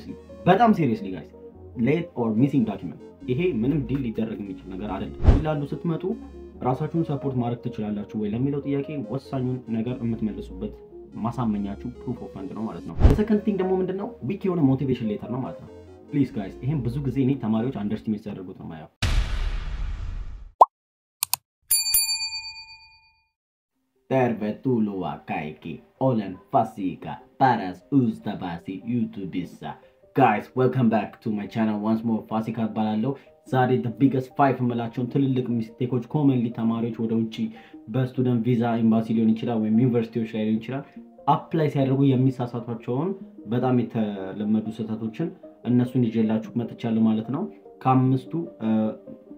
Seriously፣ በጣም seriously guys፣ late or missing document ይሄ ምንም deal ሊደረግ የሚችል ነገር አይደለም። ፊንላንዱ ስትመጡ ራሳችሁን support ማድረግ ትችላላችሁ ወይ ለሚለው ጥያቄ ወሳኙን ነገር የምትመልሱበት ማሳመኛችሁ proof of fund ነው ማለት ነው። Second thing ደግሞ ምንድነው? Weak የሆነ motivation letter ነው ማለት ነው። Please guys፣ ይሄን ብዙ ጊዜ እኔ ተማሪዎች underestimate ሲያደርጉት ነው ማየው። Tervetuloa kaikki. Olen Fasika, paras ystäväsi YouTubessa. Guys, welcome back to my channel once more. ፋሲካ እባላለሁ። ዛሬ the biggest five የምላቸውን ትልልቅ mistake ኦች commonly ተማሪዎች ወደ ውጭ በ student visa ኤምባሲ ሊሆን ይችላል ወይም ዩኒቨርሲቲዎች ላይ ሊሆን ይችላል apply ሲያደርጉ የሚሳሳቷቸውን በጣም የተለመዱ ስህተቶችን እነሱን ይዤላችሁ መጥቻለሁ ማለት ነው። ከአምስቱ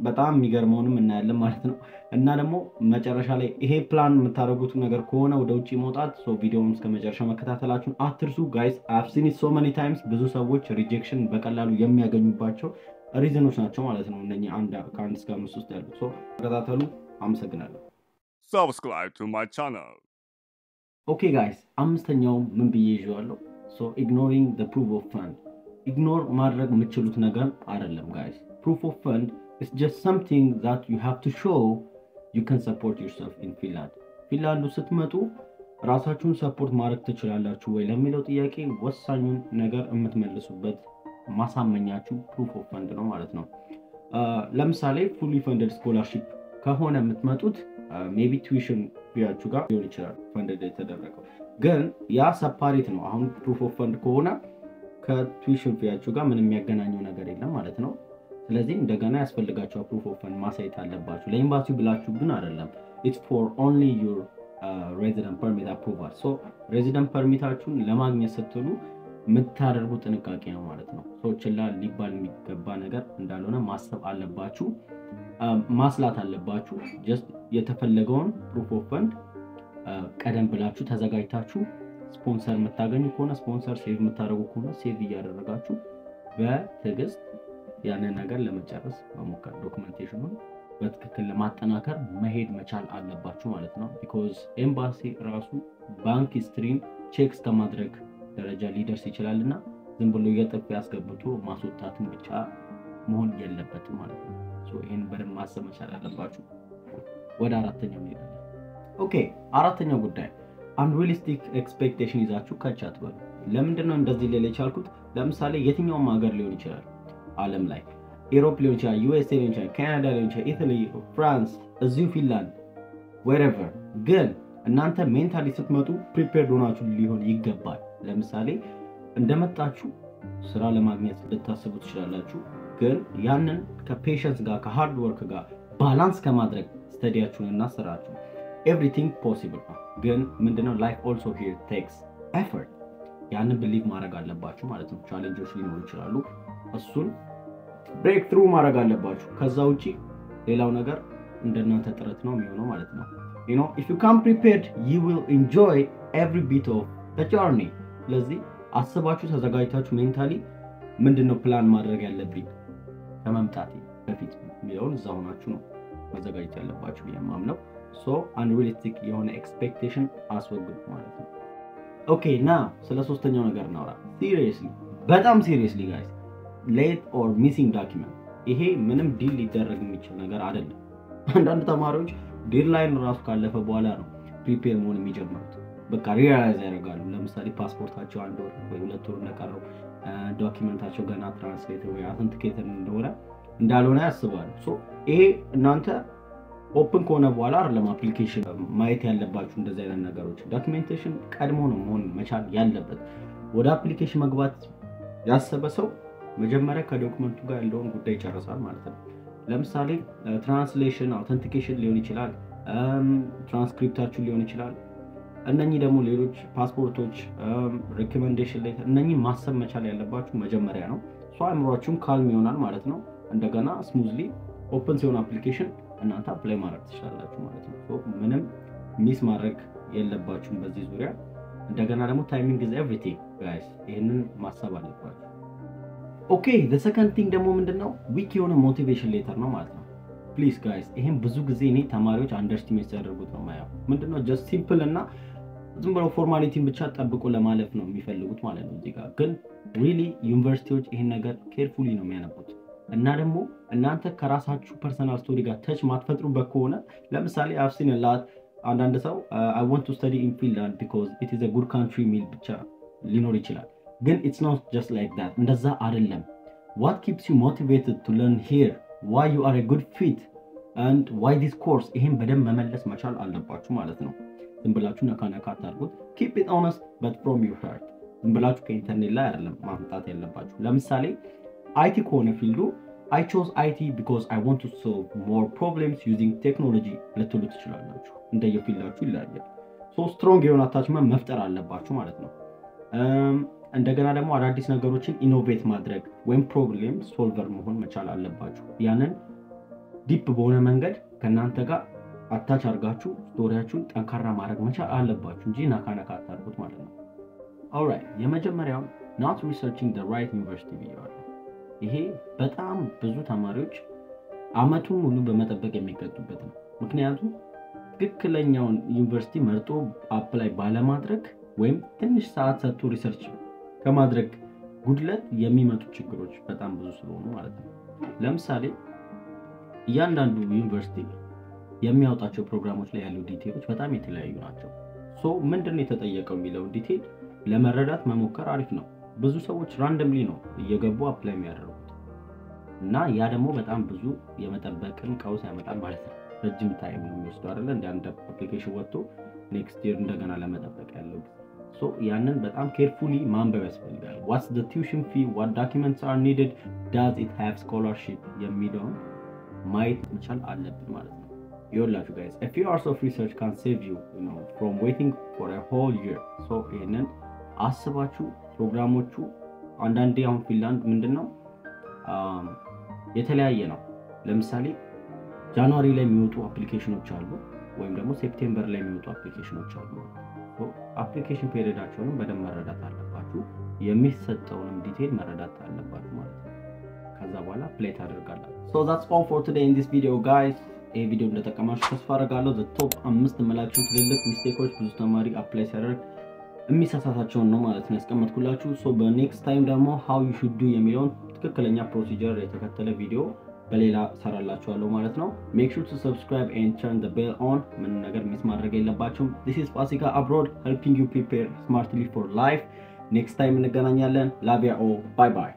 በጣም የሚገርመውንም እናያለን ማለት ነው። እና ደግሞ መጨረሻ ላይ ይሄ ፕላን የምታደርጉት ነገር ከሆነ ወደ ውጭ መውጣት ቪዲዮውን እስከ መጨረሻ መከታተላችሁን አትርሱ guys። I've seen it so many times፣ ብዙ ሰዎች rejection በቀላሉ የሚያገኙባቸው reason ኦች ናቸው ማለት ነው። እነኚህ ከአንድ እስከ አምስት ውስጥ ያሉ ተከታተሉ። አመሰግናለሁ። Subscribe to my channel. Okay guys፣ አምስተኛው ምን ብዬ ይዤዋለሁ? So ignoring the proof of fund። Ignore ማድረግ የምትችሉት ነገር አይደለም guys። Proof of fund is just something that you have to show you can support yourself in Finland። ፊንላንዱ ስትመጡ ራሳችሁን support ማድረግ ትችላላችሁ ወይ ለሚለው ጥያቄ ወሳኙን ነገር የምትመልሱበት ማሳመኛችሁ proof of fund ነው ማለት ነው። ለምሳሌ fully funded scholarship ከሆነ የምትመጡት maybe tuition fee ያችሁ ጋር ሊሆን ይችላል funded የተደረገው፣ ግን ያ separate ነው። አሁን proof of fund ከሆነ ከ tuition fee ያችሁ ጋር ምንም የሚያገናኘው ነገር የለም ማለት ነው። ስለዚህ እንደገና ያስፈልጋቸዋል proof of fund ማሳየት አለባችሁ። ለኤምባሲው ብላችሁ ግን አይደለም። It's for only your resident permit approval። So resident permit ኣችሁን ለማግኘት ስትሉ የምታደርጉ ጥንቃቄ ነው ማለት ነው። So ችላ ሊባል የሚገባ ነገር እንዳልሆነ ማሰብ አለባችሁ፣ ማስላት አለባችሁ። Just የተፈለገውን proof of fund ቀደም ብላችሁ ተዘጋጅታችሁ ስፖንሰር የምታገኙ ከሆነ sponsor፣ save የምታደርጉ ከሆነ save እያደረጋችሁ በትዕግስት ያንን ነገር ለመጨረስ መሞከር፣ documentation ኑን በትክክል ለማጠናከር መሄድ መቻል አለባችሁ ማለት ነው። Because ኤምባሲ ራሱ bank history ን check እስከማድረግ ደረጃ ሊደርስ ይችላል እና ዝም ብሎ የጥፍ ያስገብቶ ማስወጣትን ብቻ መሆን የለበትም ማለት ነው። ይህን በደንብ ማሰብ መቻል አለባችሁ። ወደ አራተኛው እንሄዳለን። Okay፣ አራተኛው ጉዳይ unrealistic expectation ይዛችሁ ከች አትበሉ። ለምንድን ነው እንደዚህ ልል የቻልኩት? ለምሳሌ የትኛውም ሀገር ሊሆን ይችላል ዓለም ላይ፣ Europe ሊሆን ይችላል፣ USA ሊሆን ይችላል፣ ካናዳ ሊሆን ይችላል፣ Italy፣ France፣ እዚሁ ፊንላንድ፣ wherever። ግን እናንተ mentally ስትመጡ prepared ሆናችሁ ሊሆን ይገባል። ለምሳሌ እንደመጣችሁ ስራ ለማግኘት ልታስቡ ትችላላችሁ። ግን ያንን ከ patience ጋር ከ hard work ጋር balance ከማድረግ study ያችሁን እና ስራችሁ everything possible ነው። ግን ምንድነው life also here takes effort። ያንን believe ማድረግ አለባችሁ ማለት ነው። Challenge ኦች ሊኖሩ ይችላሉ። እሱን break through ማድረግ አለባችሁ። ከዛ ውጪ ሌላው ነገር እንደናንተ ጥረት ነው የሚሆነው ማለት ነው። If you come prepared, you will enjoy every bit of the journey። ስለዚህ አስባችሁ ተዘጋጅታችሁ mentally ምንድነው ፕላን ማድረግ ያለብኝ ከመምጣቴ በፊት የሚለውን እዛ ሆናችሁ ነው መዘጋጀት ያለባችሁ ብዬ የማምነው። So unrealistic የሆነ expectation አስወግዱ ማለት ነው። Okay፣ ና ስለ ሶስተኛው ነገር እናውራ። Seriously፣ በጣም seriously guys፣ late or missing document ይሄ ምንም deal ሊደረግ የሚችል ነገር አይደለም። አንዳንድ ተማሪዎች deadline ራሱ ካለፈ በኋላ ነው prepare መሆን የሚጀምሩት። በቃ realize ያደርጋሉ። ለምሳሌ ፓስፖርታቸው 1 ወር ወይ 2 ወር እንደቀረው፣ document ኣቸው ገና translate ወይ authenticated እንደሆነ እንዳልሆነ ያስባሉ። ይሄ እናንተ open ከሆነ በኋላ አይደለም application ማየት ያለባችሁ። እንደዚህ አይነት ነገሮች documentation ቀድሞ ነው መሆን መቻል ያለበት። ወደ application መግባት ያሰበ ሰው መጀመሪያ ከ document ኡ ጋር ያለውን ጉዳይ ይጨርሳል ማለት ነው። ለምሳሌ translation፣ authentication ሊሆን ይችላል፣ ትራንስክሪፕታችሁ ሊሆን ይችላል። እነኚህ ደግሞ ሌሎች ፓስፖርቶች፣ recommendation letter፣ እነኚህ ማሰብ መቻል ያለባችሁ መጀመሪያ ነው። So አእምሯችሁም calm ይሆናል ማለት ነው። እንደገና smoothly open ሲሆን application እናንተ apply ማድረግ ትችላላችሁ ማለት ነው። ምንም miss ማድረግ የለባችሁም በዚህ ዙሪያ። እንደገና ደግሞ timing is everything guys፣ ይህንን ማሰብ አለባችሁ። Okay፣ the second thing ደግሞ ምንድን ነው? Weak የሆነ motivation letter ነው ማለት ነው። Please guys፣ ይሄን ብዙ ጊዜ እኔ ተማሪዎች underestimate ሲያደርጉት ነው ማየው። ምንድነው? Just simple እና ዝም ብሎ formality ን ብቻ ጠብቆ ለማለፍ ነው የሚፈልጉት ማለት ነው። እዚህ ጋር ግን really ዩኒቨርሲቲዎች ይሄን ነገር carefully ነው የሚያነቡት። እና ደግሞ እናንተ ከራሳችሁ personal story ጋር touch ማትፈጥሩበት ከሆነ፣ ለምሳሌ I've seen a lot፣ አንዳንድ ሰው "I want to study in Finland because it is a good country" የሚል ብቻ ሊኖር ይችላል። ግን it's not just like that፣ እንደዛ አይደለም። What keeps you motivated to learn here, why you are a good fit and why this course፣ ይሄን በደንብ መመለስ መቻል አለባችሁ ማለት ነው። ዝም ብላችሁ ነካ ነካ አታድርጉት። Keep it honest but from your heart። ዝም ብላችሁ ከኢንተርኔት ላይ አይደለም ማምጣት ያለባችሁ። ለምሳሌ IT ከሆነ field ኡ "I chose IT because I want to solve more problems using technology" ልትሉ ትችላላችሁ። እንደየ field ኣችሁ ይለያያል። So strong የሆነ attachment መፍጠር አለባችሁ ማለት ነው። እንደገና ደግሞ አዳዲስ ነገሮችን innovate ማድረግ ወይም problem solver መሆን መቻል አለባችሁ። ያንን deep በሆነ መንገድ ከእናንተ ጋር attach አድርጋችሁ story ያችሁን ጠንካራ ማድረግ መቻል አለባችሁ እንጂ ነካ ነካ አታድርጉት ማለት ነው። Alright፣ የመጀመሪያው not researching the right university ብየዋለሁ። ይሄ በጣም ብዙ ተማሪዎች አመቱን ሙሉ በመጠበቅ የሚቀጡበት ነው። ምክንያቱም ትክክለኛውን ዩኒቨርሲቲ መርጦ apply ባለማድረግ ወይም ትንሽ ሰዓት ሰጥቶ research ከማድረግ ጉድለት የሚመጡ ችግሮች በጣም ብዙ ስለሆኑ ማለት ነው። ለምሳሌ እያንዳንዱ ዩኒቨርሲቲ የሚያወጣቸው ፕሮግራሞች ላይ ያሉ detail ኦች በጣም የተለያዩ ናቸው። So ምንድን ነው የተጠየቀው የሚለውን detail ለመረዳት መሞከር አሪፍ ነው። ብዙ ሰዎች randomly ነው እየገቡ apply የሚያደርጉት እና ያ ደግሞ በጣም ብዙ የመጠበቅን ቀውስ ያመጣል ማለት ነው። ረጅም time ነው የሚወስዱ አይደለ? እንደ አንድ application ወጥቶ next year እንደገና ለመጠበቅ ያለው ጊዜ። So ያንን በጣም carefully ማንበብ ያስፈልጋል። What's the tuition fee, what documents are needed, does it have scholarship የሚለውን ማየት መቻል አለብን ማለት ነው። ይኸውላችሁ guys, a few hours of research can save you from waiting for a whole year. So ይሄንን አስባችሁ ፕሮግራሞቹ አንዳንዴ አሁን ፊንላንድ ምንድን ነው የተለያየ ነው። ለምሳሌ January ላይ የሚወጡ application ኖች አሉ፣ ወይም ደግሞ September ላይ የሚወጡ application ኖች አሉ። Application period ኣቸውንም በደንብ መረዳት አለባችሁ። የሚሰጠውንም detail መረዳት አለባችሁ ማለት ነው። ከዛ በኋላ apply ታደርጋላችሁ። So that's all for today in this video, guys። ይህ ቪዲዮ እንደጠቀማችሁ ተስፋ አደርጋለሁ። The top አምስት የምላቸው ትልልቅ mistake ኦች ብዙ ተማሪ apply ሲያደርግ የሚሳሳታቸውን ነው ማለት ነው ያስቀመጥኩላችሁ። So በ next time ደግሞ how you should do የሚለውን ትክክለኛ procedure የተከተለ ቪዲዮ በሌላ ሰራላችኋለሁ ማለት ነው። Make sure to subscribe and turn the bell on። ምንም ነገር miss ማድረግ የለባችሁም። This is ፋሲካ Abroad, helping you prepare smartly for life። Next time እንገናኛለን። Love you all, bye bye።